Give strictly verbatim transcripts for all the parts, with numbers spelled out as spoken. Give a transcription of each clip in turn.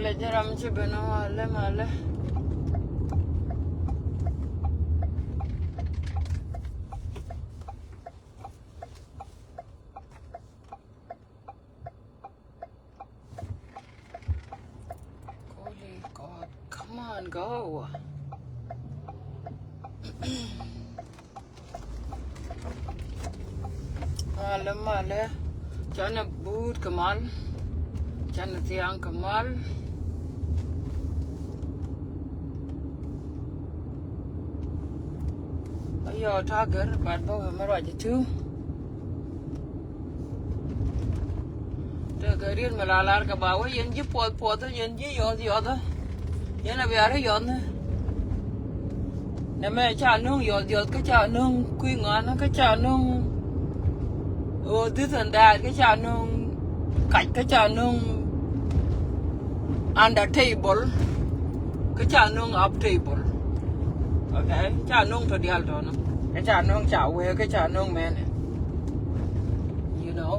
Lɛ jɛ ram ci ben malɛ malɛ. Holy God, come on, go. Malɛ malɛ. Canɛ buut kɛ mal. Canɛ thiaŋ kɛ mal. Ayɔ tagɛr bat bä wee mi ruac itu. Tekɛ riet mi la lar kɛ ba wee yɛn ji̱ puɔth puɔth, yɛn ji̱ yɔth yɔth. Yɛn a bia ri yɔth ni. Nɛ mɛ ca no̱o̱ŋ yɔth yɔth, kä ca no̱o̱ŋ kui̱ ŋɔaani, kä ca no̱o̱ŋ, oh, this and that, kä ca no̱o̱ŋ kac, kä ca no̱o̱ŋ under table, kä ca no̱o̱ŋ up table. Okay? Ca no̱o̱ŋ tɔ dial tɔnɔ. Kä ca no̱o̱ŋ ca wee, kä ca no̱o̱ŋ mɛnɛ. You know?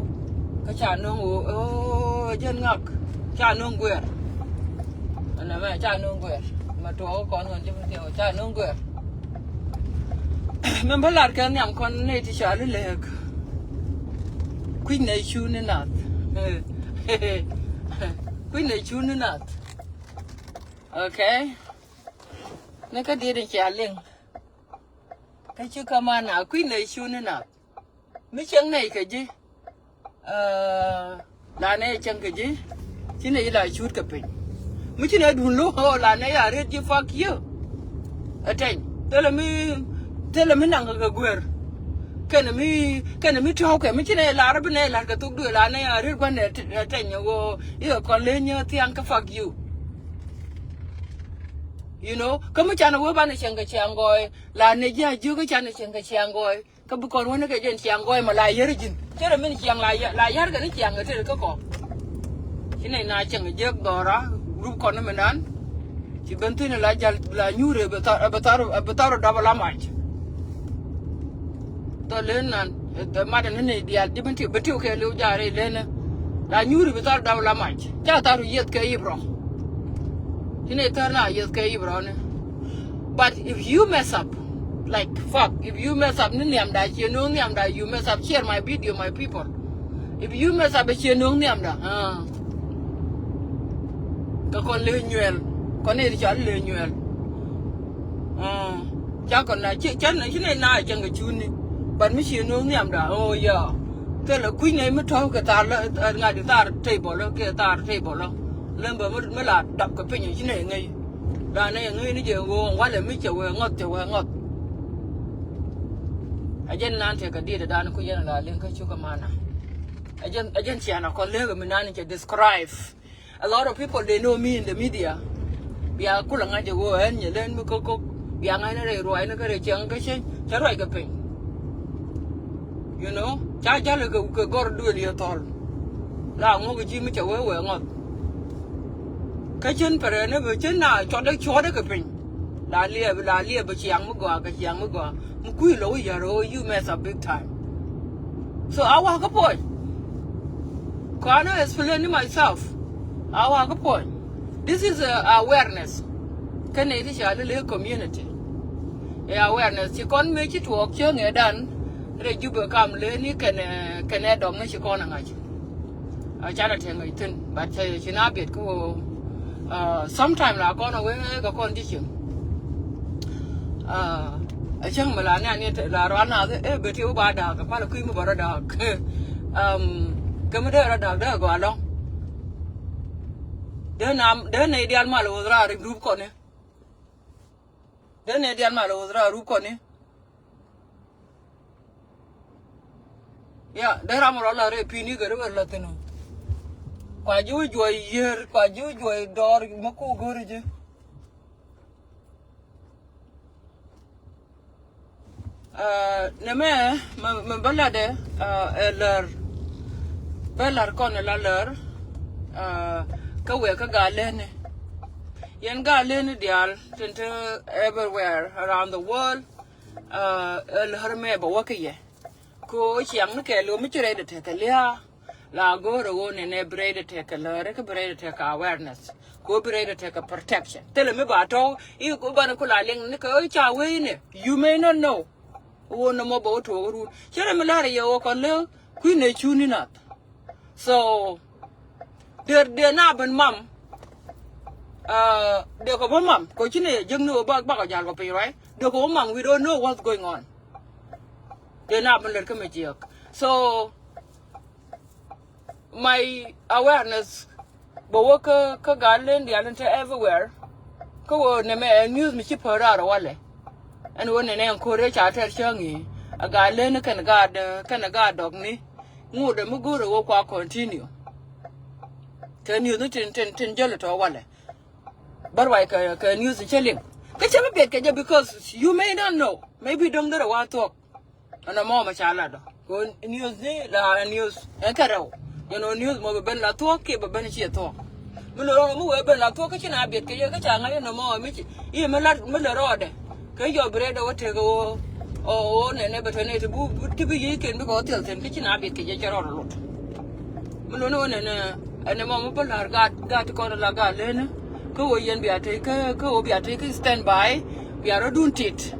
Kä ca no̱o̱ŋ, oh, oh, jɛn ŋak. Ca no̱o̱ŋ guɛr. Ɛn ɛmɛ ca no̱o̱ŋ guɛr. Ma tuɔɔk kɔn ɣän ji̱ mi thiɛw ca no̱o̱ŋ guɛr. Min bä lar kɛ nhiam kɔn ni ti ca li lɛɛk. Kui̱ny nɛ cu ni nath. Kui̱ny nɛ cu ni nath. Okay. Ni kä diet in cia liŋ. Kä ci kä man a kui̱ny nɛ cu ni nath. Mi cieŋ nɛy kɛ ji̱. Aa, la nɛy cieŋ kɛ ji̱. Ci nɛy la cuut kɛ piny. Mi ci nɛy duun lo̱k ɣöö la nɛy a riet ji̱ fuck you. Ɛ tɛny. Thilɛ mi, thilɛ mi naŋ kɛ kɛ guer. Kɛnɛ mi, kɛnɛ mi tɔ̱ɔ̱kɛ. Mi ci nɛy lar bi nɛy lar kɛ thok duëë la nɛy a riet gua̱n ɛ tɛny ɣöö i̱ kɛ kɔn leny thiaŋ kɛ fuck you. You know, kä mi canɛ wee banɛ cieŋ kɛ ciaŋ gɔɔy. La nɛy ji̱ a jiök kä canɛ cieŋ kɛ ciaŋ gɔɔy. Kä bi kɔn wä ni kɛ jɛn ciaŋ gɔɔy mɔ la yär ji̱n. Cɛ rɛ min ciaŋ la yär, la yär kɛ ni ciaŋ kɛ tëë kä kɔ. Ci nɛy na cieŋ jiäk dhɔra, group kɔn ni mindan. Ci ben thi̱n la jal, la nyuur ɛ bi thar, ɛ bi thar, ɛ bi thar dɔp la mac. Thɔ len nan, ɛ, ɛ, madɛ ni nɛy diaal, ji̱ ben ti, ben ti kɛ liw jaarɛ len. La nyuur ɛ bi thar dɔp la mac. Ca thar yieth kɛ Ibrɔ. Ci nɛy thar na yieth kɛ Ibrɔ ni. But if you mess up, like, fuck, if you mess up, ni nhiamda, cie no̱o̱ŋ nhiamda, you mess up, share my video, my people. If you mess up, cie no̱o̱ŋ nhiamda, ah. Kä kɔn le nyuɛl, kɔn ni cɔal le nyuɛl. Ah, ca kɔn na, ci, ca na, ci nɛy na cieŋ kɛ cuuni. But mi cie no̱o̱ŋ nhiamda, oh, yeah. Thilɛ kui̱ny nɛy mi tɔ̱ɔ̱k kɛ thar lä, ŋa̱t di thar table, kɛ thar table. Lem bä mi, mi la dap kɛ piny, ci nɛy ŋäc. La nɛy ŋäc ni jɛ ɣöö walɛ mi cɛ wee ŋɔth, cɛ wee ŋɔth. A jɛn nan tekɛ diet dan ku yɛn la liŋ kä cukɛ mana. A jɛn, a jɛn ciana kɔn lek mi nan cɛ describe. A lot of people, they know me in the media. Bia kulɛ ŋa̱c jɛ ɣöö ɛn nyɛ len mi kok kok. Bia ŋa̱c ni rɛy ruac ni kä rɛy ciɛŋ kä cä, cä ruac kɛ piny. You know, ca jäl kɛ, kɛ gɔr duël yɛ thɔl. La ŋuɔk ji̱ mi cɛ wee wee ŋɔth. Kä cien pɛrɛ ni bi cien na cuɔt dee cuɔt dee kɛ piny. La liɛp, la liɛp bi ciaŋ mi gɔaa kɛ ciaŋ mi gɔaa. Mi kui̱ lɔ wi̱c yär ɣöö you mess up big time. So a wakä puɔ̱ny. Kɔn a explain ni myself. A wakä puɔ̱ny. This is a awareness. Kɛnɛ ti ca lele community. Ɛ awareness ci kɔn mëë ci tuɔɔk cieŋ ɛ dan. Rɛ Jubɛ kam leni kɛnɛ, kɛnɛ dɔŋ ni ci kɔn a ŋa̱c. A canɛ te ŋäc thi̱n, but cɛ ci na biɛt kä ɣöö, uh, sometime la kɔn a wee kɛ kɔn ji̱ cieŋ. Uh, a cäŋ mi la ni a ni la ruan nath ɛ bɛ ti wä ba da̱a̱k, pal kui̱ mi bä rɔ da̱a̱k. Um, kɛ mi dee rɔ da̱a̱k dee gɔaa lɔ̱ŋ. Dee na, dee nɛy diaal mal wä dhra ri rup kɔni. Dee nɛy diaal mal wä dhra rup kɔni. Ya, dee ram rɔ la rɛ pi̱i̱ni kɛ rɛ wɛ la thi̱n. Kua ji̱ wä juɔc yiër, kua ji̱ wä juɔc dɔɔr, mɛ ku go̱ri ji̱. Ah, nɛ mɛ, mɛ, mɛ bä latdɛ, ah, ɛ lär. Bä lar kɔn ɛ la lär, ah, kä wɛ kä gaa leni. Yɛn gaa leni diaal, tin te everywhere around the world. Ah, ɛ lär mɛ bä wä kä yɛ. Ko ciaŋ ni kɛ lo mi ci rɛy dɛ tekɛ lia̱a̱. La go̱o̱rɛ ɣöö nɛnɛ bi rɛy dɛ tekɛ lär, kä bi rɛy dɛ tekɛ awareness. Kɛ ɣöö bi rɛy dɔ tekɛ protection. Thilɛ mi ba tɔ̱ i̱ ku banɛ ku la liŋ ni kɛ ɣöö ca wee inɛ. You may not know. Ɣöö nɔmɔ bɛ wä tuɔɔk run. Cɛ rɛ mi la̱rä yɛ ɣöö kɔn lɛ kui̱n ɛ cuni nath. So dee dee na ben mam. Dee kɔ bä mam kɔ ci ni yɛ jiäk ni ɣöö bak bakɔ jal kɔ piny ruac. Dee kɔ bä mam, we don't know what's going on. Dee na ben lät kä mi jiäk. So my awareness bä wä kä kä gal len dial in te everywhere. Kä wä nɛ mɛ news mi ci pär rar walɛ. Ɛn wä nɛ nɛ ɛn kor ca tɛr cäŋ i̱ a gal len kɛn gat kɛn gat dɔk ni. Ŋut mi go̱r wä kua continue. Kɛ news ni tin tin tin jäl tɔ walɛ. Bär wai kɛ kɛ news in cɛ liŋ. Kä cɛ mi biɛt kɛ jɛ because you may not know. Maybe dɔŋ derɛ wa thuɔk. Ɛn ɛmɔ mɛ ca lat ɔ kɛ news ni la news ɛn kɛ rɛw. Yɛn ɔ news mɔ bɛ ben la thuɔk kiɛ bɛ ben ciɛ thuɔk. Mi lɛ rɔɔdɛ mi wee ben la thuɔk kä ci na biɛt kɛ yɛ kä ca ŋa̱c ɛn ɛmɔ mi ci i̱ mi lat mi lɛ rɔɔdɛ. Kɛ yɔ bi rɛɛdɛ wä tek ɣöö ɔ ɣöö nɛnɛ bɛ tɔ̱ nɛ ti bu ti bi yiëë ken bikɛ wä thil thi̱n kä ci na biɛt kɛ jɛ cɛ rɔɔdɛ lot. Mi luni wä nɛnɛ ɛn ɛmɔ mi bä la̱r gaat gaat ti kɔn la gaat lenä. Kä wä yɛn bia tey kä kä wä bia tey kä stand by. Bia rɔ dun tit.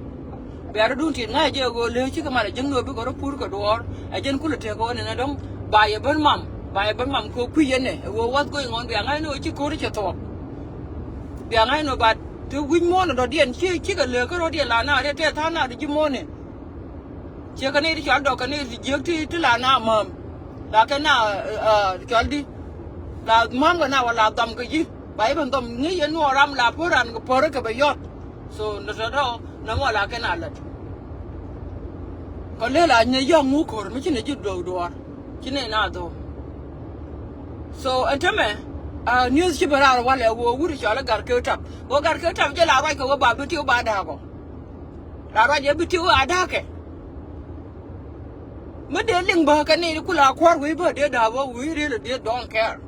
Bia rɔ dun tit ŋa̱c jɛ ɣöö lëë cikɛ mat a jiäkni ɣöö bikɛ rɔ pur kɛ duɔɔr. Ɛ jɛn kulɛ tëë kɛ ɣöö nɛnɛ dɔ̱ŋ ba yɛ ben mam ba yɛ ben mam kɛ kui̱ yɛn nɛ ɛ ɣöö what's going on bia ŋa̱c ni ɣöö ci ko̱r cɛ thuɔɔk. Bia ŋa̱c ni ɣöö ba te wi̱c muɔ̱ɔ̱n ɛ dɔ̱diɛn ci cikɛ lëë kä rɔ̱diɛn la naar yɛ tɛth tha̱a̱ŋ naar ji̱ muɔ̱ɔ̱n ɛ. Ciɛ kɛ ni ti cɔal dɔk kɛ ni ti jiäk ti ti la na mäm. La kɛ na cɔal di la mäm kɛ na wä la dhɔm kɛ ji̱ ba i̱ ben dhɔm ŋi̱i̱c yɛn nuɔɔr ram la puɔ̱r ran kɛ puɔ̱r kɛ bɛ yɔt. So nɔ tɔ̱tɔ̱ nɔmɔ la kɛ na lät. Kɔ lëë la nyɛ yɔ̱ŋ ŋu ko̱r mi ci ni ji̱ duɔ̱ɔ̱r duɔ̱ɔ̱r ci ni na dhɔm. So ɛn tämɛ news ci bɛ raar walɛ wä wut cɔal i̱ gar kɛ tap wä gar kɛ tap jɛ la ruac kɛ wä ba bi ti wä ba da̱a̱k ɔ. La ruac ɛ bi ti wä a da̱a̱kɛ. Mi dee liŋ bä kɛ ni ku la kua̱r wi̱i̱ bä dee da̱a̱ bä wi̱i̱ ri̱el dee don't care.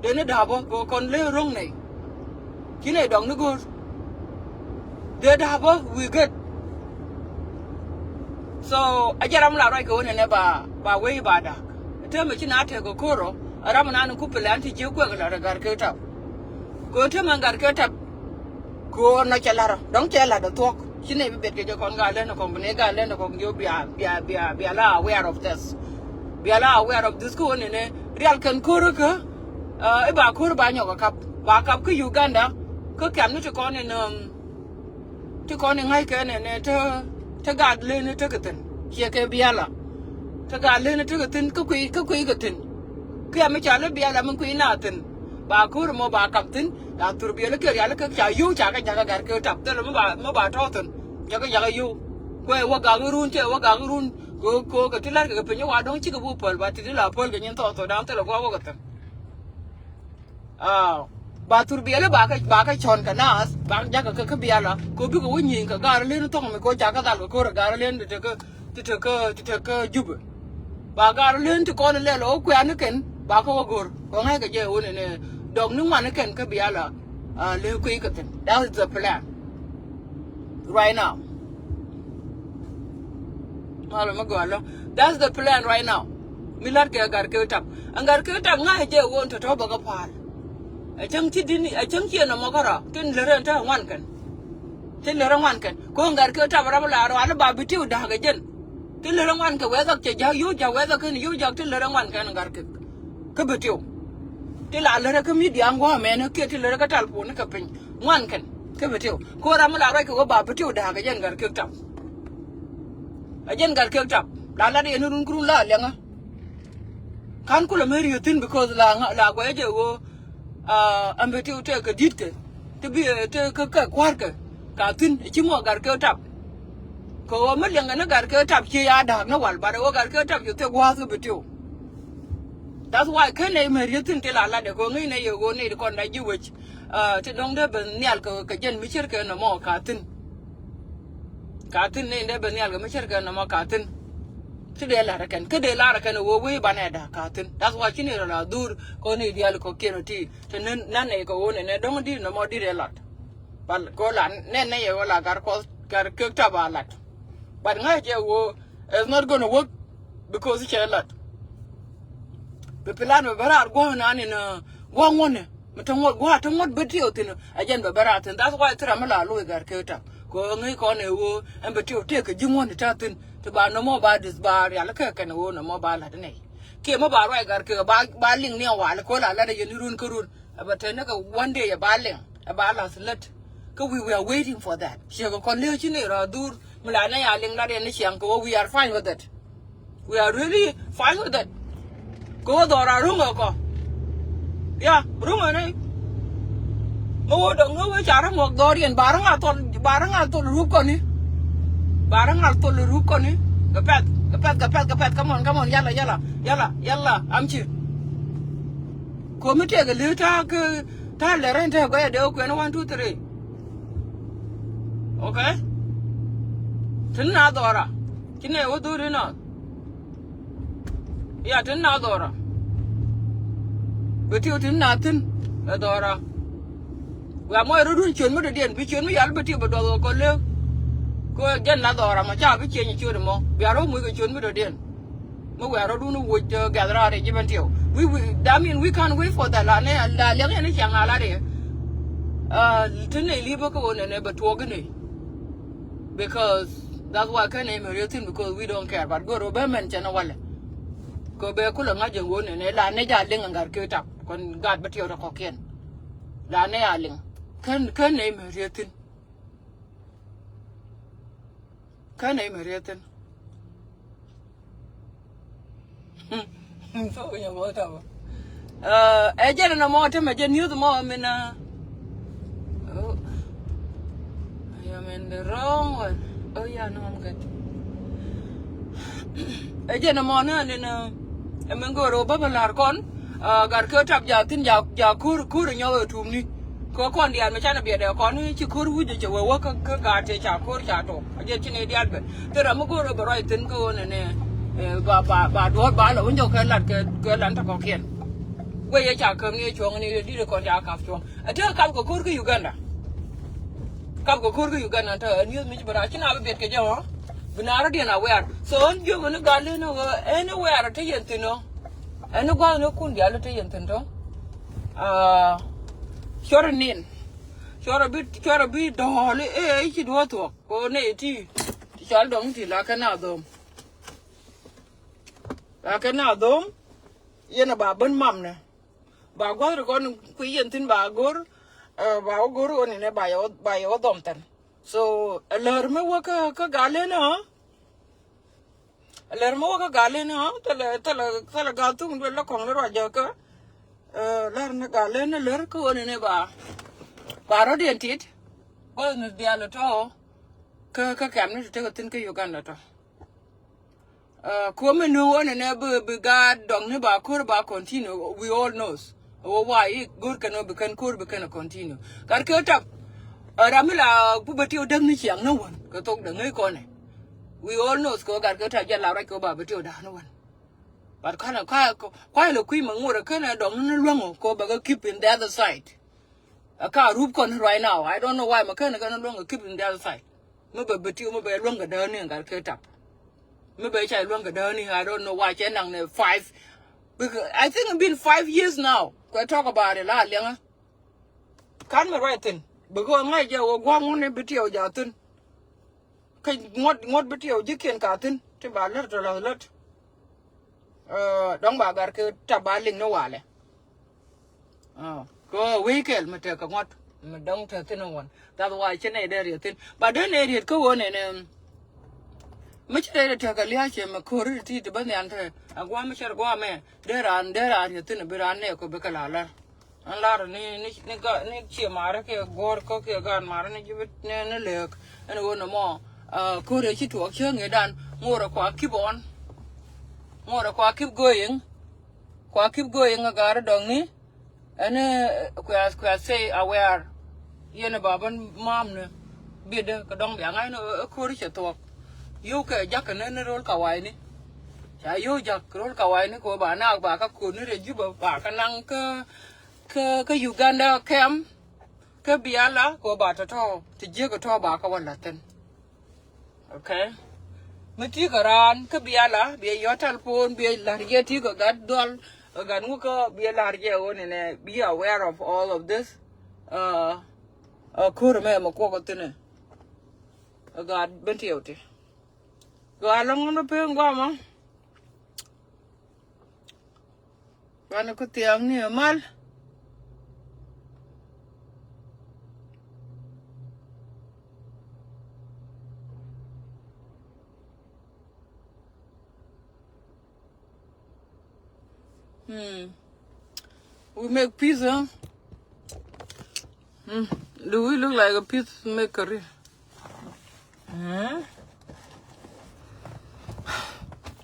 Dee ni da̱a̱ bä kɛ kɔn lee ro̱ŋ nɛy. Ci nɛy dɔŋ ni go̱o̱r. Dee da̱a̱ bä wi̱i̱ gät. So a jɛ ram la ruac kɛ wä nɛnɛ ba ba wee ba da̱a̱k. Täämɛ ci na tɛk kɛ ko̱r ɔ a ram nan ku pɛlɛ an ti ji̱ kuɛk la rɛ gar kɛ tap. Kɛ wä täämɛ gar kɛ tap. Kɛ ɣöö nɔ cɛ la̱rä dɔ̱ŋ cɛ la̱t ɛ thuɔ̱k. Ci nɛy bi bet kɛ jɛ kɔn gaa lɛn ɛ kɔn bi nɛy gaa lɛn ɛ kɔn jiö bia bia bia bia la aware of this. Bia la aware of this kä ɣöö nɛnɛ rial kɛn ko̱rä kä i̱ ba ko̱rä ba nyɔk ɛ kap ba kap kä Uganda. Kä kiam ni ti kɔn in ti kɔn in ŋa̱ckɛ nɛnɛ te te gaat leni tekɛ thi̱n. Ciɛ kɛ biala. Te gaat leni tekɛ thi̱n kä kui̱ kä kui̱ kɛ thi̱n. Kiɛ mi ca lä biala mi kui̱ na thi̱n. Ba ko̱r mɔ ba kap thi̱n la thur biɛli kɛ riali kɛ ca yio̱w ca kɛ jakä gar kɛ tap thilɛ mi ba mi ba tɔ̱ thi̱n. Jakä jakä yio̱w. Kuɛ wä gak irun cɛ wä gak irun. Ko ko kɛ ti lar kɛ kɛ piny wa dɔ̱ŋ cikɛ bu päl ba ti ti la päl kɛ nyin thɔɔth thɔɔdan thilɛ gua̱ wä kɛ thi̱n. Ba thur biɛli ba kä ba kä cɔn kɛ naath ba jakä kä kä biɛla ko bikɛ wä nyieny kɛ gar len thɔŋ mi ko jakä dhal kɛ ko̱r gar len ti tekä ti tekä ti tekä jupɛ. Ba gar len ti kɔn lɛl ɔ kuɛn ni kɛn ba kä wä go̱r kɔ ŋa̱c kɛ jɛ wä nɛnɛ dɔk ni ŋuan ni kɛn kä biɛla. Lek kui̱ kɛ thin that is the plan. Right now. Malo mi gɔlɔ. That's the plan right now. Mi lat kɛ gar kɛ tap. An gar kɛ tap ŋa̱ jɛ won tɔtɔ bä kä pa̱a̱l. A cäŋ ci dini a cäŋ ci ɛn ɔmɔ kärɔ tin lärä ɛn te ŋuan kɛn. Tin lärä ŋuan kɛn ko an gar kɛ tap ram la rɔ an ba bi tiw da̱a̱k ɛ jɛn. Tin lärä ŋuan kɛ wɛthak cɛ ja̱k yo̱o̱ ja̱k wɛthak kɛn yo̱o̱ ja̱k tin lärä ŋuan kɛn an gar kɛ. Kä bi tiw. Ti la lärä kä midia ŋuɔ mɛn kiɛ ti lärä kä tal puɔni kɛ piny ŋuan kɛn. Kä bi tiw ko ram mi la ruac kɛ wä ba bi tiw da̱a̱k ɛ jɛn gar kɛ tap. Ɛ jɛn gat kek tap la lat yɛn run kɛ run la liɛŋä. Ka̱n kulɛ mi rieth thi̱n because la la guɛc jɛ ɣöö. Ɛn bi ti tëë kɛ di̱t kɛ ti bi tëë kä kɛ kua̱r kɛ ka thi̱n ci mɔ gat kek tap. Kɛ ɣöö mi liɛŋ kɛ ni gat kek tap ci ya da̱a̱k ni wal bat ɛ ɣöö gat kek tap ci thiek gua̱a̱th kɛ bi tiw. That's why ken nɛy mɛ rieth thi̱n ti la lat ɛ kɛ ɣöö ŋäc nɛy yɛ ɣöö nɛy ti kɔn da ji̱ wec. Ti dɔ̱ŋ dee ben nhial kɛ kɛ jɛn mi ce̱tkɛ nɔmɔ ka thi̱n. Ka thi̱n ni in dee ben nhial kɛ mi ce̱tkɛ nɔmɔ ka thi̱n. Ti dee lar kɛn kä dee lar kɛn ɛ ɣöö wee banɛ da̱a̱k ka thi̱n. That's why ci ni rɔ la dhur kɛ ɣöö ni diaal kɔ̱kiɛn ɔ ti te ni nan nɛy kɛ ɣöö nɛnɛ dɔ̱ŋ di̱t nɔmɔ di̱t ɛ lat. Bal kɛ ɣöö la nɛn nɛy ɛ ɣöö la gar kɔth gar kek tap a lat. But ŋa̱c jɛ ɣöö it's not gonna work because cɛ lat. Bi plan bɛ bä raar gua̱a̱k nan in gua̱a̱k ŋuɔ̱nɛ. Mi te ŋuɔ̱t gua̱a̱ te ŋuɔ̱t bä tiɛw thi̱n a jɛn bɛ bɛ raar thi̱n. That's why thil ram mi la loc Gatketak. Kɛ ɣöö ŋäc kɔn ɛ ɣöö ɛn bɛ tiɛw tëëk kɛ ji̱ ŋuɔ̱t ni ta̱a̱ thi̱n ti ba nɔmɔ ba dis ba rial kɛ kɛn ɣöö nɔmɔ ba la̱t nɛy. Kiɛ mi ba ruac Gatketak ba ba liŋ ni ɛ wal kɛ ɣöö la la̱t ɛ yɛn ni run kä run. Ɛ bɛ te ni kɛ one day ɛ ba liŋ ɛ ba la̱th lät. Kä we we are waiting for that. Ciɛ kɛ kɔn li̱w ci ni rɔ dhur mi la nɛy a liŋ la̱t yɛn ni ciaŋ kɛ ɣöö we are fine with it. We are really fine with it. Kɛ wä dhɔra ruŋ ɛ kɔ. Ya ruŋ ɛ ni. Mɛ wä dɔŋ ni wä ca rä ŋuɔk dhɔr yɛn ba rä ŋa thol ba rä ŋa thol rup kɔni. Ba rä ŋa thol rup kɔni. Kɛ pɛth kɛ pɛth kɛ pɛth kɛ pɛth. Come on, come on, yala yala yala yala. Am ci. Komi tëëk ɛ li̱w ta̱a̱ kä ta̱a̱ lɛ rɛn tëëk gɔyɛ dee wä kuɛn one, two, three. Okay. Tin na dhɔra. Ci nɛ wä dhuri nɔ. Ya tin na dhɔra. Bɛ tiw tin na thin ɛ dhɔra. Wia mɔ ɛ rɔ dun ciön mi dɔ̱diɛn bi ciön mi yal bɛ tiw bɛ duɔth wä kɔ lëk. Kɛ jɛn na dhɔra mɔ ca bi cieny ciön mɔ bia rɔ muc kɛ ciön mi dɔ̱diɛn. Mi wia rɔ dun wuc gɛth raar ɛ ji̱ bɛn tiw. We, we, that mean we can't wait for that. La nɛ la liɛŋ yɛn ni ciaŋ a la rɛ. Tin nɛ li̱bä kä wä nɛ nɛ bɛ tuɔk inɛ. Because that's why kɛn ɛ mɛ riethin because we don't care. But goro bɛ mɛn cɛn walɛ. Kɛ bɛ kulɛ ŋa̱c jɛ won nɛ la nɛ ja liŋ ŋa̱r kɛ tap kɔn gat bɛ tiɛw rɛ kɔkiɛn. La nɛ a liŋ kɛn kɛn ɛ mɛ riethin. Kɛn ɛ mɛ riethin. Ɛ jɛn ɛn ɛmɔ tämɛ jɛn youth mɔ min. Oh, I am in the wrong one. Oh yeah, no, I'm good. Ɛ jɛn ɛmɔ ni ɛn ɛn ɛmɛ go̱o̱r ɛ bä bä la̱r kɔn. Gat kɛ tap ja thin ja ja ko̱r ko̱r nyɔk ɛ tumni. Kɛ kɔn diaal mi canɛ biɛt ɛ kɔn ci ko̱r wi̱c ɛ cɛ wee wä kä kä gaat tëë ca ko̱r ca tok a jɛ ci ni diaal ben. Thil ram mi go̱o̱r ɛ bɛ ruac thi̱n kä ɣöö nɛnɛ ba ba ba duɔ̱ɔ̱r ba lɔ wä nyɔk kɛ lat kɛ kɛ lan tɔ̱ kɔ̱kiɛn. Wee yɛ ca käm ni ɛ cuɔ̱ŋ ni ɛ di̱t ɛ kɔn ca kap cuɔ̱ŋ ɛ tëë kap kɛ ko̱r kä Uganda. Kap kɛ ko̱r kä Uganda tɔ̱ ɛ ni̱eth mi ci bɛ rac ci na bi biɛt kɛ jɛ ɣɔ̱. Bi na rɔ diɛn a wɛɛr so ɣän jiök ɣän i̱ gal len ɣöö ɛn i̱ wɛɛr ɛ te yɛn thi̱n ɣöö. Ɛn i̱ gua̱a̱th ni kun diaal i̱ te yɛn thi̱n tɔ̱. Cuɔr inin cuɔr a bi cuɔr a bi dɔɔl i̱ ëë i̱ ci duɔ̱ɔ̱r thuɔ̱k kɛ ɣöö nɛy ti ti cɔal dɔ̱ŋ ti la kɛn a dhom. La kɛn a dhom. Yɛn a ba ben mamnɛ ba gua̱th ri kɔn kui̱ yɛn thi̱n ba go̱r. Ba wä go̱r ɣän inɛ ba yɛ wä dhɔm thɛn. So ɛ lär mi wä kä kä gal len ɣä. Ɛ lär mi wä kä gal len ɣä thilɛ thilɛ thilɛ gal thuk duel lä kɔŋ ni ruac jäkä. Lär ni gal len ni lär kä ɣän inɛ ba ba rɔ̱diɛn tit. Gua̱th ni diaal tɔ̱ kä kä kɛm ni ti tekɛ thi̱n kä Uganda tɔ̱. Kuɔmɛ ni ɣöö nɛnɛ bi bi gaat dɔŋ ni ba ko̱r ba continue, we all knows. Ɣöö wa i̱ go̱r kɛn ɣöö bi kɛn ko̱r bi kɛn a continue. Gat kɛ tap ram mi la ku bɛ tiw däk ni ciaŋ ni wän kɛ thok däk ŋäc kɔnɛ. We all knows kɛ ɣöö gat kɛ tap jɛ la ruac kɛ ɣöö ba bɛ tiw da̱k ni wän. But kɔnɛ kuay lɛ kui̱ mɛ ŋorɛ kɛnɛ dɔŋ ni luäŋ ɣöö kɛ ɣöö bɛ kɛ keep in the other side. A ka rup kɔn right now. I don't know why mɛ kɛnɛ kɛnɛ luäŋ kɛ keep in the other side. Mi bɛ bɛ tiw mi bɛ luäŋ kɛ dääni gat kɛ tap. Mi bɛ ca luäŋ kɛ dääni, I don't know why cɛ naŋ ni five. Because I think it been five years now. Kuɛ talk about it la liɛŋä. Kan mi ruac thi̱n. Because ŋa̱c jɛ wä gua̱ŋ wuni bi tiɛw ja thi̱n. Kä ŋuɔ̱t ŋuɔ̱t bi tiɛw ji̱kiɛn ka thi̱n ti ba lät tɔ la̱th lät. Dɔ̱ŋ ba gat kɛ tap ba liŋ ni walɛ. Kɛ wee kɛl mi tekɛ ŋuɔ̱t mi dɔ̱ŋ te thi̱n ɛ wän. That's why ci nɛy dee riet thi̱n. But dee nɛy riet kä ɣöö nɛnɛ mi ci nɛy dee tekɛ lia̱a̱ ciɛ mi ko̱ri ti ti bä nhial te a gua̱a̱ mi cär gua̱a̱ mɛ dee raan dee raan riet thi̱n bi raan nɛɛk kɔ bi kɛ la lär. Ɛn lar ni ni ni ga ni ciɛ marä kiɛ guɔ̱r kä kiɛ gaat marä ni ji̱ bi ni ni lëëk. Ɛn ɣöö nɔmɔ ko̱ri ci tuɔɔk cäŋ i̱dan ŋorɛ kua keep on. Ŋorɛ kua keep going. Kua keep going a gaari dɔŋni. Ɛn kuɛ kuɛ say aware. Yɛn ɛ bapä maamni biɛtdä kɛ dɔŋ bia ŋa̱cni ɛ ko̱ri cɛ thuɔ̱k. Yio̱w kɛ jakä ni ni ro̱l kawaini. Ca yio̱w jak ro̱l kawaini kɛ ɣöö ba naak ba kä ko̱r ni rɛy Jubä ba kä naŋ kä kä kä Uganda kɛm. Kä bia la kɛ ɣöö ba tɔ̱tɔ̱ ti jiäk ɛ tɔ̱ ba kä wä la̱th thi̱n. Okay. Mi ti kɛ raan kä bia la bia yɔ telephone bia la̱r yɛ ti kɛ gat dhɔl. Ɛ gat ŋu kä biɛ lar jɛ ɣöö nɛnɛ, be aware of all of this. Ɛ ko̱r mɛ mɛ kuɔk ɔ thi̱n ɛ. Ɛ gat ben tiɛw ti. Gat lɔŋ ni pek guamɔ. Banɛ ku thiaŋni ɛ mal. Hmm. We make peace, huh? Hmm. Do we look like a peacemaker? Hmm.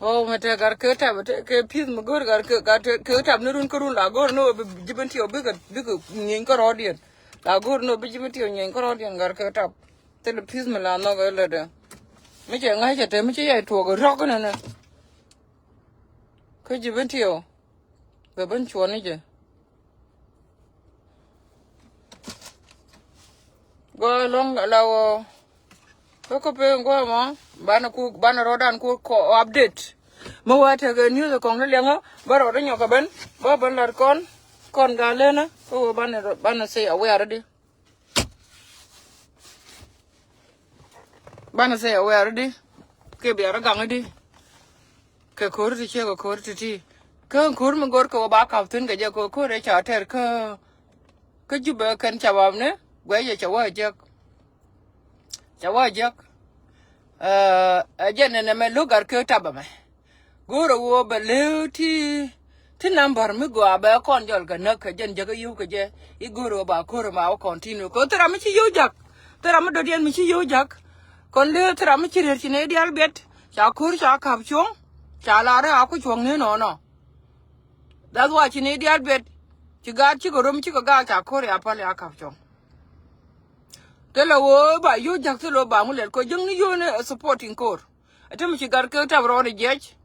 Oh, mɛ tɛ gat kɛ tap, tɛ kɛ peace mɛ go̱r gat kɛ, gat kɛ tap ni run kä run la go̱r ni wä bi ji̱ ben ti wä bikɛ, bikɛ nyieeny kä rɔɔdiɛn. La go̱r ni wä bi ji̱ ben ti wä nyieeny kä rɔɔdiɛn gat kɛ tap. Thilɛ peace mɛ la nhɔk ɛ lät ɛ. Mi cɛ ŋa̱c cɛ te mi ci yay tuɔɔk ɛ rɔk nɛnɛ. Kä ji̱ ben ti wä. Bɛ ben cuɔni jɛ. Gɔaa ɛlɔ̱ŋ la wä. Kä kä pek guamɔ banɛ ku banɛ rɔɔdan ku kɔ update. Mi wä tekɛ news kɔŋ ni liɛŋä bä rɔɔdä nyɔk kɛ ben bä ben lat kɔn kɔn gaa lenä kä wä banɛ rɔ- banɛ say aware di. Banɛ say aware di. Kɛ biarä gaŋ di. Kɛ ko̱r ti ciek kɛ ko̱r ti ti. Kä ko̱r mi go̱r kɛ wä ba kap thi̱n kɛ jɛ kɛ ko̱r ɛ ca tɛr kä kä Jubɛ kɛn ca bap ni guɛc jɛ ca wä jek. Ca wä jek. Ɛ jɛn nɛnɛ mɛ lo̱k gat kɛ tap ɛmɛ. Go̱o̱rɛ ɣöö bɛ lëë ti ti number mi gɔaa bɛ kɔn jɔl kɛ näk kɛ jɛn jäkä yio̱w kɛ jɛ i̱ go̱o̱rɛ ɣöö ba ko̱r ma wä continue kɛ thira mi ci yio̱w jak. Thira mi dɔ̱diɛn mi ci yio̱w jak. Kɔn lëë thira mi ci rɛr ci nɛy diaal biɛt ca ko̱r ca ka̱p cuɔ̱ŋ ca lar ɛ a ku cuɔ̱ŋ ni nɔnɔ. That's why ci nɛy diaal biɛt ci gaat cikɛ rom cikɛ gaak ca ko̱r ya päl ya ka̱p cuɔ̱ŋ. Thilɛ ɣöö ba yio̱w jak thilɛ ɣöö ba ŋu lɛl kɛ jiäkni yio̱w ni supporting ko̱r. Ɛ ti mi ci gat kɛ tap rɔɔdɛ jiɛc.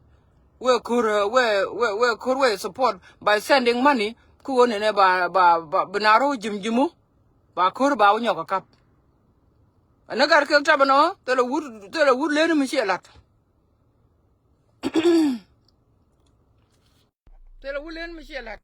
Wee ko̱r wee wee wee ko̱r wee support by sending money. Kä ɣöö nɛnɛ ba ba ba bi na rɔ̱ ji̱m ji̱mu ba ko̱r ba wä nyɔk ɛ kap. Ɛn ni gat kɛ tap ɛnɔ thilɛ wut thilɛ wut leni mi ciɛ la̱t. Thilɛ wut leni mi ciɛ la̱t.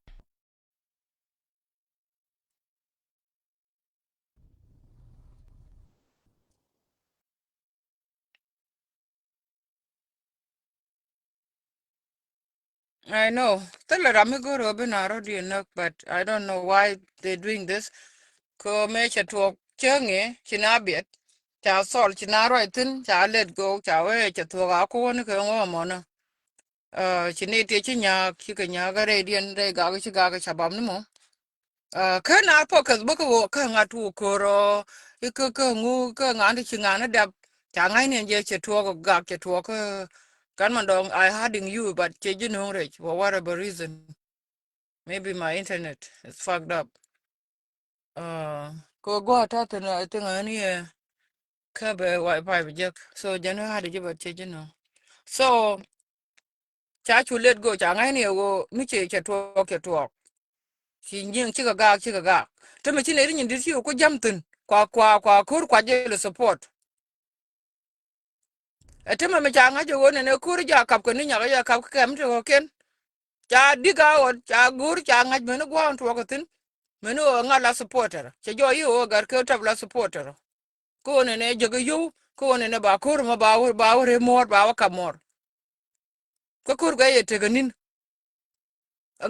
I know. Thilɛ ram mi go̱o̱r ɣöö bi na rɔ̱diɛn näk, but I don't know why they doing this. Kɛ ɣöö mëë cɛ tuɔɔk cäŋ i̱ ci na biɛt ca thɔl ci na ruac thi̱n ca let go ca wee cɛ thuɔɔk a kuɔ̱ni kɛ ŋuɔ̱ɔ̱mɔnä. Ci ni ti ci nyaak ci kɛ nyaak a rɛydiɛn rɛy gak ci gak ca bam ni mɔ. Kä na pɔkäth bä kä ɣöö kä ŋa̱t wä ko̱r ɔ i̱ kä kä ŋu kä ŋa̱n ti ci ŋa̱n a dap. Ca ŋa̱cni ɛn jɛ cɛ tuɔɔk gak cɛ tuɔɔk kä. Kan man dɔŋ I hearting you but cɛ ji̱ no̱o̱ŋ rɛc for whatever reason. Maybe my internet is fucked up. Kɛ gua̱a̱th ta̱thi̱n I think ɣän yɛ. Kä bɛ wifi bi jek so jɛn ɣa̱a̱t ji̱ bɛ cɛ ji̱ nɔ. So ca cu let go ca ŋa̱cni ɛ ɣöö mi cɛ cɛ tuɔɔk cɛ tuɔɔk. Ci nyiŋ cikɛ gaak cikɛ gaak. Te mi ci nɛy ti nyin di̱t ci ku jam thi̱n kua kua kua ko̱r kua jɛ lɛ support. Ɛ te mi mi ca ŋa̱c ɛ ɣöö nɛnɛ ko̱r ja kap kɛ ni nyakä ja kap kɛ kɛm te ɣöö ken. Ca dik a ɣɔt ca go̱o̱r ca ŋa̱c meni gua̱a̱k in tuɔɔk ɛ thi̱n. Meni ɣöö ŋa̱t la supporter cɛ jɔɔc i̱ ɣöö gat kɛ tap la supporter. Kä ɣöö nɛnɛ jäk i̱ yio̱w kä ɣöö nɛnɛ ba ko̱r mɔ ba wä ba wä rep muɔ̱ɔ̱r ba wä kap muɔ̱ɔ̱r. Kä ko̱r guɛc yɛ tekɛ ni̱n.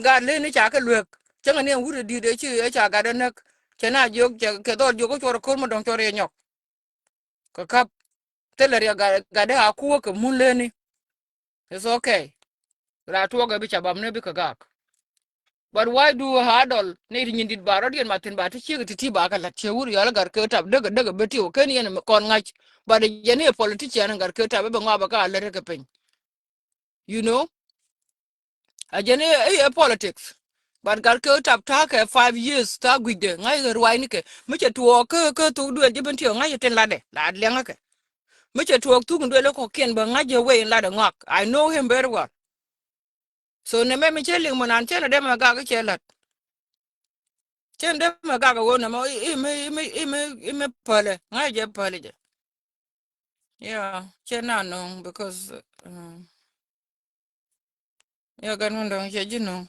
Gat leni ca kɛ luek cäŋɛ ni ɛn wut ɛ di̱i̱t ɛ ci ɛ ca gat ɛ näk. Cɛ na jiök cɛ kɛ dhɔl jiök kä cuɔr ɛ ko̱r mɔ dɔ̱ŋ cuɔr yɛ nyɔk. Kɛ kap thilɛ riɛk gat gat dee a kuäk kɛ mun leni. It's okay. Raa tuɔɔk ɛ bi ca bam ni bikɛ gak. But why do ha dɔl ni ti nyin dit ba rɔ̱diɛn ma thin ba ti ciek ti ti ba kɛ la̱t ciek wur yɔl gat kɛ tap dek dek bi ti wä ken yɛn kɔn ŋa̱c. But jɛ ni politician gat kɛ tap bɛ ŋɔa bɛ ka lät kɛ piny. You know. A jɛn i̱ politics. But gat kɛ tap ta̱a̱ kɛ five years ta̱a̱ gui̱cdɛ ŋa̱c kɛ ruacnikɛ mi cɛ tuɔɔk kä kä thuk duël ji̱ ben ti ŋa̱c kɛ tin latdɛ laat liɛŋäkɛ. Mi cɛ tuɔɔk thuk in duël kɔkiɛn bä ŋa̱c jɛ wee in latdɛ ŋɔak. I know him very well. So nɛ mɛ mi cɛ liŋ mɛ nan cɛ lɛ dee mɛ gak cɛ la̱t. Cɛ dee mɛ gak ɛ ɣöö nɛ mɛ i̱ mi i̱ mi i̱ mi i̱ mi pälɛ ŋa̱c jɛ pälɛ jɛ. Yeah, cɛ na nɔŋ because. Yɛ gan wun dɔŋ cɛ ji̱ nɔŋ.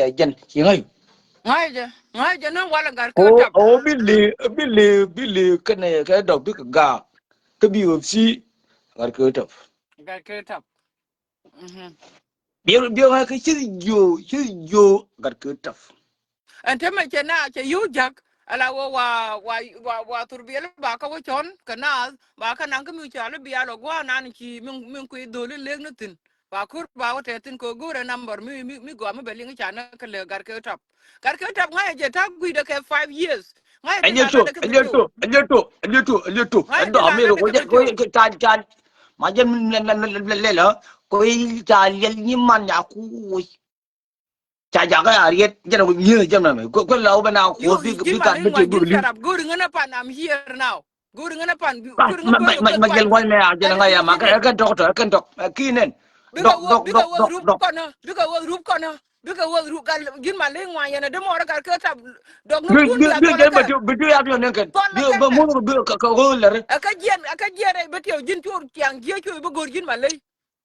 dɛ jɛn ci ŋa̱c. Ŋa̱c jɛ, ŋa̱c jɛ ni walɛ gat kɛ tap. Ɔ bi li, bi li, bi li kɛnɛ kɛ dɔk bikɛ gaak. Kä bi wä si gat kɛ tap. Gat kɛ tap. Biɛ biɛ ŋa̱c kɛ ci jiö, ci jiö gat kɛ tap. Ɛn te mɛ cɛ na cɛ yio̱w ja̱k ala wä wa wa wa wa thur biɛl ba kä wä cɔn kɛ naath ba kä naŋ kä mi ca li bial wä gua̱a̱ nan ci mi mi kui̱ dholi lek ni thi̱n. Ba kur ba wä tɛ thi̱n kɛ go̱o̱rɛ number mi mi mi gɔaa mi bɛ liŋ ca ni kɛ lɛ gat kɛ tap. Gat kɛ tap ŋa̱c jɛ ta̱k gui̱dɛ kɛ five years. Ŋa̱c jɛ tok, ŋa̱c jɛ tok, ŋa̱c jɛ tok, ŋa̱c jɛ tok. Ɛ dɔ̱ mi lɛ wä jɛ wä ca ca ma jɛ mi lɛ lɛ lɛ lɛ lɛ ko ca liɛl nyi man ya ku. Ca jakä a riet jɛn a wi̱i̱ mi̱eeth jɛn mɛmɛ kuɛ la wä bɛ na kuɔth bi bi gat mi tëë duɔl li̱w. Go̱o̱ri ŋän a pan, I'm here now. Go̱o̱ri ŋän a pan. Ma jɛn ŋua̱c mɛ a jɛn ŋa̱c a ma kɛ kɛ dɔk tɔ kɛ dɔk ki nɛn. Dɔk dɔk dɔk dɔk dɔk. Bikɛ wä rup kɔnä, bikɛ wä rup kɔnä, bikɛ wä rup gal ji̱n ma ley ŋuan yɛn a dee mɔɔr gat kɛ tap. Dɔk ni kun bi jɛn bɛ tiw bi tiw ya bi ɔnɛn kɛn bi bɛ muɔth bi kɛ wä lɛri. Ɛ kɛ jiɛn ɛ kɛ jiɛn rɛy bɛ tiw ji̱n cuur ciaŋ jiɛ cuur bi go̱o̱r ji̱n ma ley.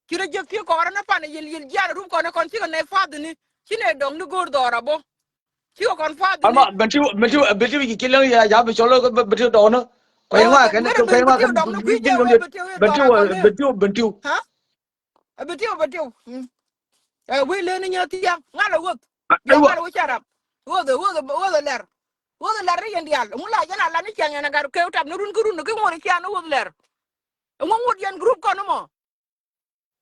Ci rɔ jiäk ti kɔrä ni pan yil yil jian rup kɔn kɔn cikɛ nɛ fathni. Ci nɛ dɔŋ ni go̱o̱r dhɔr abɔ. Cikɛ kɔn fathni. Ama bɛn ti bɛn ti bɛn ti wi̱c ci lɛŋ ya ya bi cɔl bɛn ti dɔŋ ni. Kɔ yɛ ŋa kɛn kɔ yɛ ŋa kɛn ji̱n kɔn bɛn ti bɛn ti bɛn ti. Ha? Bɛn ti bɛn ti. Ɛ wee leni nyɛ thiaŋ ŋa lɛ wuɔth. Ŋa lɛ wuɔth carap. Wuɔth wuɔth wuɔth lɛr. Wuɔth lɛr ni yɛn diaal ŋu la yɛn a la ni ciaŋ yɛn a gat kɛ tap ni run ki run ni ki ŋuɔt ciaŋ ni wuɔth lɛr. Ŋu ŋuɔt yɛn grup kɔn mɔ.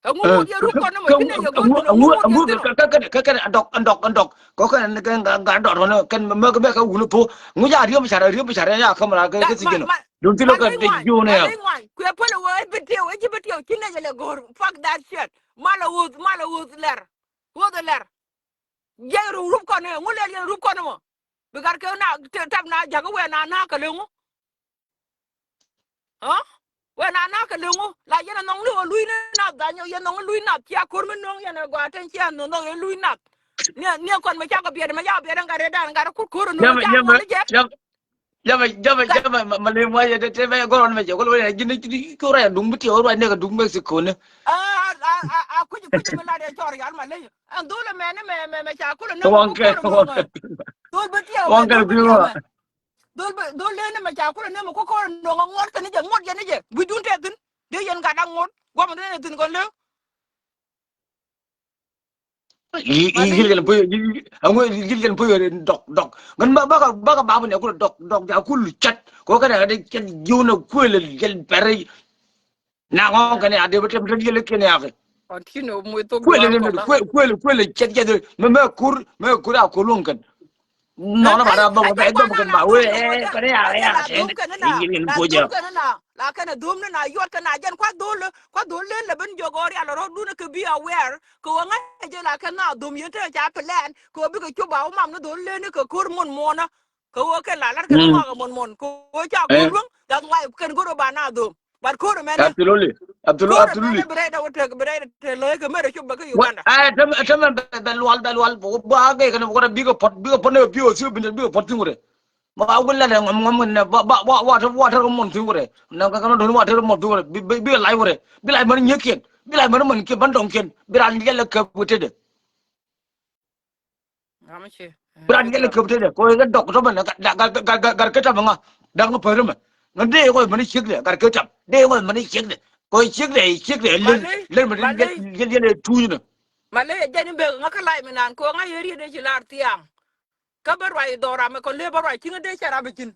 Ɛŋu ŋut yɛ rup kɔn ni mɔ ci nɛ yɛ go̱o̱r kɔn ŋu ŋut yɛ kɛ kɛ kɛ kɛ kɛ adɔk adɔk adɔk kɔ kɛ ni kɛ ŋa ŋa dɔt kɔn kɛn mɛ mɛ kɛ wuni po ŋu ja riɛm car riɛm car ya kamra kɛ kɛ si jɛn dun ti lɔ kɛ de jiw nɛ ya. Kuɛ pɛlɛ wee bi tiw ɛ ci bi tiw ci nɛ yɛ lɛ go̱o̱r fuck that shit. Malɛ wuth malɛ wuth lɛr wuth lɛr. Jɛ rup kɔn ni ŋu lɛl yɛ rup kɔn ni mɔ. Bi gat kɛ na tap na jakä wɛ na na kɛ lɛ ŋu. Ɣä wee na na kɛ leŋu la yɛn a nhɔŋni ɣä luc ni nath dhanyɔ yɛn nhɔŋni luc nath cia ko̱r mi no̱o̱ŋ yɛn a gɔaa ten cia nhɔŋ nhɔŋ yɛn luc nath. Niɛ niɛ kɔn mi cakɔ biɛt mi cakɔ biɛt ɛn gat rɛdan gat kur ko̱r no̱o̱ŋ ca ŋuɔl ni jɛ. Jamɛ jamɛ jamɛ ma le mwa yɛ te te mɛ gɔrɔn mɛ jɛ kolo wee ji̱n ji̱n kora yɛ duŋ bi tiɛ wee ruac nɛk a duŋ Mexico ni. A a a kuc kuc mi lat yɛ cɔr yal ma le ɛn dhul mɛ ni mɛ mɛ mɛ ca kolo ni mɛ. Dhul bi tiɛ wee dhul bi tiɛ mɛ. Dhol bä dhol lee ni mɛ ca kulɛ ni mɛ kɔkɔ nɔŋ a ŋuɔt kɛ ni jɛ ŋuɔt yɛn ni jɛ gui̱dun tɛ thi̱n. Dee yɛn gat a ŋuɔt guamɛ dee ni thi̱n kɔn leu. Yi yi yil yɛn puy yi yi aŋu yil yɛn puy dɔk dɔk. Ŋän ba baka baka babu ni kulɛ dɔk dɔk ja kul chat kɔ kɛ ni a dee chat jiw na kuɛl yɛn pɛri. Na ŋɔ̱ɔ̱ŋ kɛn ya dee bä tɛm tɛm yɛlɛ kɛn ya kɛ. Kuël ni kuël kuël kuël cɛt cɛt mɛ mɛ kur mɛ kur a kur luŋ kɛn. Nɔnɔ ba da bä bä bä kɛn ba wee kɛn ya ya kɛn. Yɛn yɛn puɔ̱nyɛ. La kɛn a dhom ni na yuɔt kɛn a jɛn kua dhol kua dhol len lɛ ben jɔk ɔ rial rɔ dun kɛ bi aware kɛ wä ŋa̱c jɛ la kɛn na dhom yɛn te ca plan kɛ wä bikɛ cop a wä mam ni dhol len kɛ kur mun muɔnä. Kɛ ɣöö kɛn la lat kɛn ŋɔak ɛmɔn mɔn kɛ ɣöö ca go̱o̱r luäŋ. That's why kɛn go̱o̱r ɔ ba na dhom. But ko̱r ɛmɛn, absolutely, absolutely, ko̱r ɛmɛn bi rɛy dɛ wä tek, bi rɛy dɛ te lo̱c kɛ mɛr ɛ cop bɛ kä Uganda. Ɛ tämɛ, tämɛ bɛ, bɛ lual, bɛ lual. Ba gɛ kɛn bɛ kɔn bikɛ pɔt, bikɛ pɔt ni bikɛ thiu, bikɛ pɔt thi̱n wurɛ. Ma wä la dɛ ŋɔm, ŋɔm kɛn ba, ba, ba, wa te, wa te kɛ mɔn thi̱n wurɛ. Na kɛ kɛn dɔ̱ni wa te kɛ mɔn thi̱n wurɛ. Bi, bi, bikɛ lac wurɛ. Bi lac mɛn nyiekiɛn. Bi lac mɛn mɛn kiɛn, ban dɔŋkiɛn. Bi ran jɛl ɛ kɛ wä tetdɛ. Bi ran jɛl ɛ kɛ wä tetdɛ. Kɛ wä kɛ dɔk tɔmɛ na, ga, ga, ga, ga, gar kɛ tam ŋa. Da̱ŋ päri mɛ. Ŋa dee kɔ mɛn ciekdɛ, gar kɛ tam. Dee kɔ mɛn ciekdɛ. Kɔ ciekdɛ, ciekdɛ, lel, lel mɛ dee jɛl, jɛl, jɛl ɛ tuucnɛ. Ma lɛ jɛn i̱ bek ŋa kä lac mi nan kɛ ŋa yɛ riet dee ci lar thiaŋ. Kä bä ruac dhɔra mɛ kɔn lëë bä ruac ci ŋä dee cɛ rap i̱ ji̱n.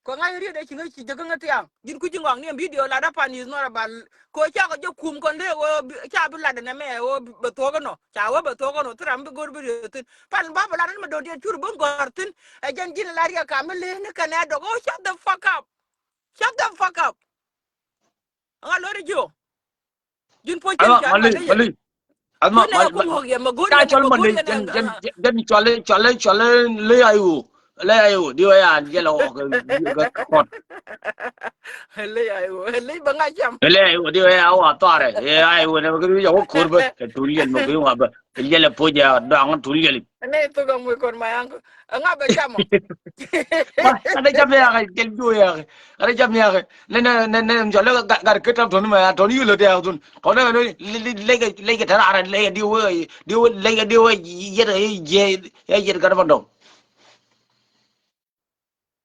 Kɛ ŋa yɛ riet dee ci ŋä ci jek ŋä thiaŋ. Ji̱n kui̱ ji̱ ŋɔak ni ɛn video lat a pan is not about kɛ cakɔ jɛ kum kɔn lëë ɣöö ca bi lat ɛn ɛmɛ ɣöö bɛ thuɔk ɛnɔ. Ca ɣöö bɛ thuɔk ɛnɔ thi ram bi go̱r bi riet thi̱n. Pan ba bɛ lat ɛn mɛ do̱n diɛn cur bi gɔ̱r thi̱n. Ɛ jɛn ji̱n lat yɛ kam mi lëë ni kɛn ɛ dɔk ɣöö shut the fuck up. Shut the fuck up. Ŋa lo̱ri jiö. Ji̱n puɔ̱c cɛn ca maley, maley. Azma, maley, maley. Ca cɔl maley, jɛn, jɛn, jɛn cɔl, cɔl, cɔl ley ay wu. Ley ay wu. Di wä ya jɛl ɔ kɛ kɔn. Ley ay wu. Ley bä ŋa cam. Ley ay wu. Di wä ya wa thɔrɛ. Ɛ ay wu nɛ kɛ ri ya wä ko̱r bä. Kɛ tuliɛl mɛ kɛ wa bä. Kɛ jɛl ɛ puɔ̱c ya dɔaŋ tuliɛl. Nɛ thok a muc kɔn ma yaŋ. Ŋa bɛ cam ɔ. Ade cam ya kɛ jɛl juɔ ya kɛ. Ade cam ya kɛ. Nɛ, nɛ, nɛ, nɛ, jɔl lɛ gar, gar kɛ tam tɔni ma ya, tɔni yilɛ de ya tun. Tɔni ma lɛ, lɛ, lɛ, lɛ kɛ tara, lɛ kɛ di wä, di wä, lɛ kɛ di wä, yɛt, yɛ, yɛ, yɛt gar ban dɔŋ.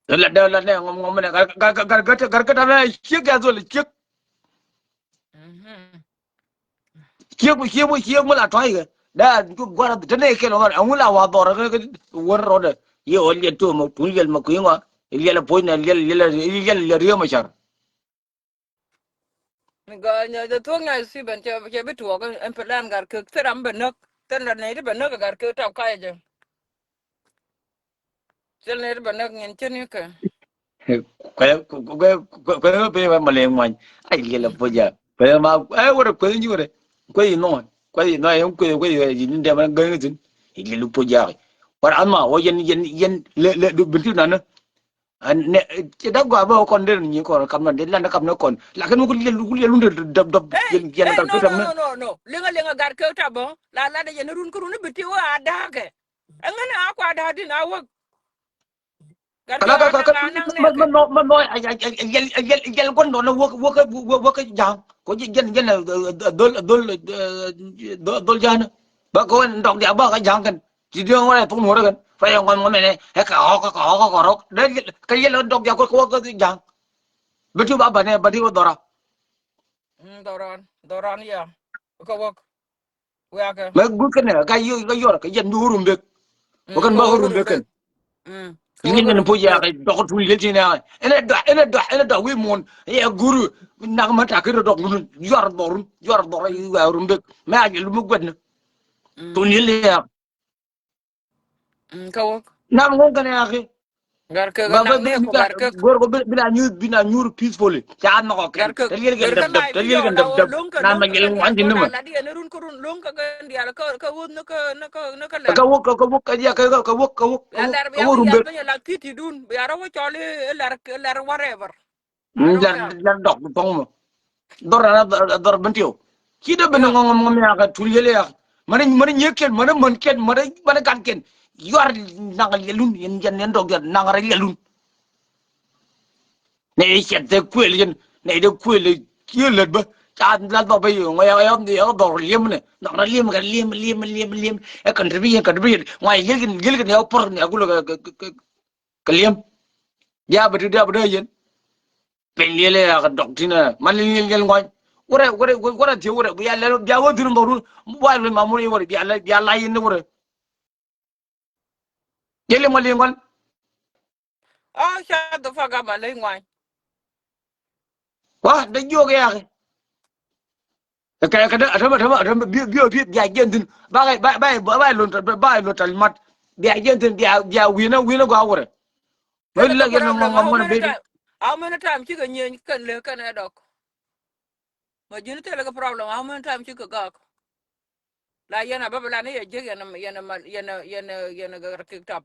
Lɛ, lɛ, lɛ, nɛ, ŋɔm, ŋɔm, nɛ, gar, gar, gar kɛ tam ya, ciek ya zol, ciek. Ciek, ciek, ciek, mi la tɔy kɛ. Da, guara, tene kɛ lɔ, ŋu la wa dɔr, kɛ, kɛ, wär rɔdɛ. Yɛ wä liɛt tuɔmɔ, tun liɛl ma kuiŋɔ. Liɛl puɔ̱ny nɛ, liɛl, liɛl, liɛl, liɛl riɛ ma car. Ni gɔaa nyɛ jɛ thuɔ̱k nyɛ Stephen cɛ, cɛ bi tuɔɔk ɛn plan gar kek thil ram bɛ näk. Thil ram nɛy ti bɛ näk gar kek tap kayɛ jɛ. Thil nɛy ti bɛ näk nyin cä ni kɛ. Kuɛ, kuɛ, kuɛ, kuɛ, kuɛ, kuɛ, kuɛ, malɛ ŋuany. Ay, liɛl a puɔ̱c a. Kuɛ ma, ay, wärɛ kuɛ ni wärɛ. Kuɛ inɔ, kuɛ inɔ, kuɛ, kuɛ, kuɛ, yin dɛmɛ gäŋ thin. Ay, liɛl a puɔ̱c a. Wärɛ ama, wä yɛn, yɛn, yɛn, lɛ, lɛ, du, binti nanä. An nɛ, ci dak gɔaa bä kɔn der ni kɔn kam na de lan kam na kɔn. Lakin wä ku liɛl, ku liɛl wun de dɔp dɔp. Hey, yɛn, yɛn hey, gar no, kɛ tam no, na. No, no, no. Liŋa, liŋa gar kɛ tam bä. La, la de yɛn run ku run bi ti wä a dakɛ. Ɛŋɛ ni a kua dak din a wä. Gar kɛ kɛ, kɛ, kɛ, kɛ, mɛ, mɛ, mɛ, mɛ, mɛ, a, a, a, a, yɛl, a, yɛl, a, yɛl guɔn dɔn wä, wä, wä, wä, wä kɛ ja̱a̱ŋ. Ko jɛ, jɛn, jɛn, a, a, a, dhol, a, dhol, a, dhol, dhol ja̱a̱n. Ba ko en dɔk dia ba kɛ ja̱a̱ŋ kɛn. Ti diɔ̱ŋ wä rɛ thok nuɔ̱rä kɛn. Rɛ yɛ ŋuan ŋuan mɛnɛ. Ɛ kɛ ɣɔk, kɛ ɣɔk, kɛ ɣɔk. Dee kɛ yɛl dɔk diak kɛ wä kɛ ja̱a̱ŋ. Bɛ ti ba banɛ, bɛ ti wä dhɔra. Mm, dhɔran, dhɔran ya. Kɛ wä. Wiakɛ. Mɛ guth kɛnɛ, ka yɔ, ka yɔr, kɛ yɛn bi wä Rumbek. Wä kɛn ba wä Rumbek kɛn. Yini ŋɛn puɔ̱c ya kɛ dɔk tuul yel ti nɛ. Ɛn ɛ dɔk, ɛn ɛ dɔk, ɛn ɛ dɔk wi̱i̱ muɔ̱ɔ̱n. Ɛ guru, nak ma tak kɛ dɔk lun, yɔr dhɔrun, yɔr dhɔr, wiak Rumbek. Mɛ a yɛ lum guɛt ni. Tuul yel ya. Mm, kä wä. Nam ŋuɔ̱n kɛn ya kɛ. Gar kek ba, ba, naŋ ni bi, ko gar kek. Gor ko bi, bi na nyuur, bi na nyuur peacefully. Ca nɔk kɛ. Gar kek. Te liel kɛ dap dap, te liel kɛ dap dap. Na ma nyel ŋuan ti ni ma. La di ɛn run ko run lung ka kɛ dial ka, ka wut ni ka, ni ka, ni ka lɛr. Ka wuk, ka, ka wuk, ka ya, ka, ka wuk, ka wuk, ka wuk, ka wuk Rumbek. Lɛr bi ya wuk yal bi ya la kiti dun, bi ya ra wuk cɔl i lɛr, lɛr whatever. Mm, lɛr, lɛr dɔk bi pɔŋ mɔ. Dhɔr, dhɔr, dhɔr ben tiw. Ci dee ben ŋɔŋ ŋɔŋ ya kɛ tul yel ya. Mani, mani nyiekiɛn, mani mänkiɛn, mani, mani gatkiɛn. Yuar naŋ liɛlun, yɛn, yɛn, yɛn dɔk yɛn naŋ rɛ liɛlun. Nɛ i̱ cɛt thɛ kuël yɛn, nɛ i̱ dee kuël yɛ lät bä. Ca la dhɔr bä yɛ ŋɔ ya, ya, ya dhɔr liɛm nɛ. Naŋ rɛ liɛm kɛ liɛm, liɛm, liɛm, liɛm. Ɛ kɛn te bi yɛn, kɛn te bi yɛn. Ŋɔ ya yelkin, yelkin ya por nɛ gulɛ kɛ, kɛ, kɛ, kɛ liɛm. Bia bä ti, bia bä dee yɛn. Piny liɛl ya kɛ dɔk tinɛ. Man liɛl, liɛl ŋuany. Wurɛ, wurɛ, wurɛ thiɛ wurɛ. Bia lɛl, bia wä dhir ŋɔru. Wa lɛ ma mur wurɛ. Bia lɛ, bia la yin wurɛ. Jɛ liŋ wä liŋ wän. Oh, shut the fuck up, a liŋ ŋuany. Wa, dee jiök ya kɛ. Kɛ, kɛ, dee, atɔmɛ, atɔmɛ, atɔmɛ, bi, bi, bi, bia jɛn thin. Ba, ba, ba, ba, ba, lon, ba, ba, lon tal mat. Bia jɛn thin, bia, bia wi̱nä, wi̱nä gɔaa wurɛ. Mɛ lɛ kɛ nɔ ŋɔŋ ŋɔŋ baby. How many time cikɛ nyieny kɛn lɛ kɛn ɛ dɔk? Ma ji̱n thilɛ kɛ problem, how many time cikɛ gak? La yɛn a bä bi la ni yɛ ji̱k yɛn, yɛn, yɛn, yɛn, yɛn gak kik tap.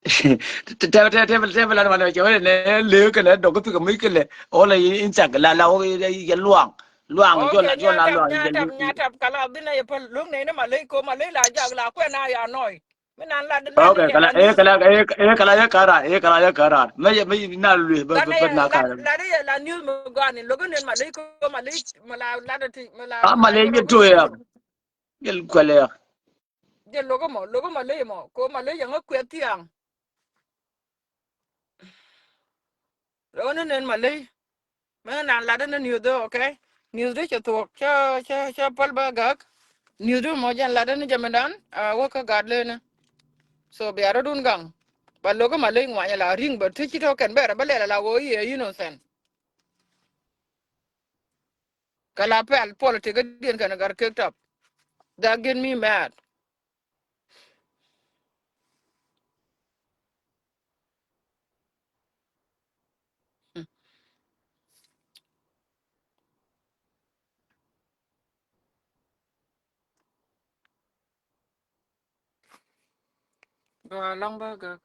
Tɛpɛ tɛpɛ tɛpɛ tɛpɛ la ma nɛ cɛ wɛ nɛ lëë kɛ lɛ dɔk kɛ thik kɛ mi kɛ lɛ ɔ lɛ in cak la la ɔ yɛ luaŋ luaŋ jɔl jɔl la luaŋ jɛ luaŋ. Tap kala dhin a yɛ päl luŋ nɛ ni ma ley ko ma ley la jak la kuɛ na ya nɔy. Mi nan la dhin. Okay, kala ɛ kala ɛ kala yɛ karar ɛ kala yɛ karar mɛ yɛ mɛ na lueth bä bä na karar. La dhin yɛ la news mi gɔani lokä nen ma ley ko ma ley ma la la dhin ti ma la. A ma ley yɛ tuɛ ya. Yɛ kuɛlɛ ya. Jɛ lokä mɔ lokä ma ley mɔ ko ma ley yɛ ŋä kuɛ thiaŋ. Lokä nen ma ley. Mɛ nan lat ni news dee, okay? News dee cɛ thuɔk cä cä cä päl bä gak. News dee mɔ jɛn lat ni jɛ mi dan a wä kä gat leni. So bia rɔ dun gaŋ. Ba lokä ma ley ŋuany la riŋ bä ti ci tɔ kɛn bɛr bä lɛl la wä yɛ innocent. Kɛ la pɛl politik diɛn kɛn gat kek tap. That get me mad. Gua lɔŋ bä gak.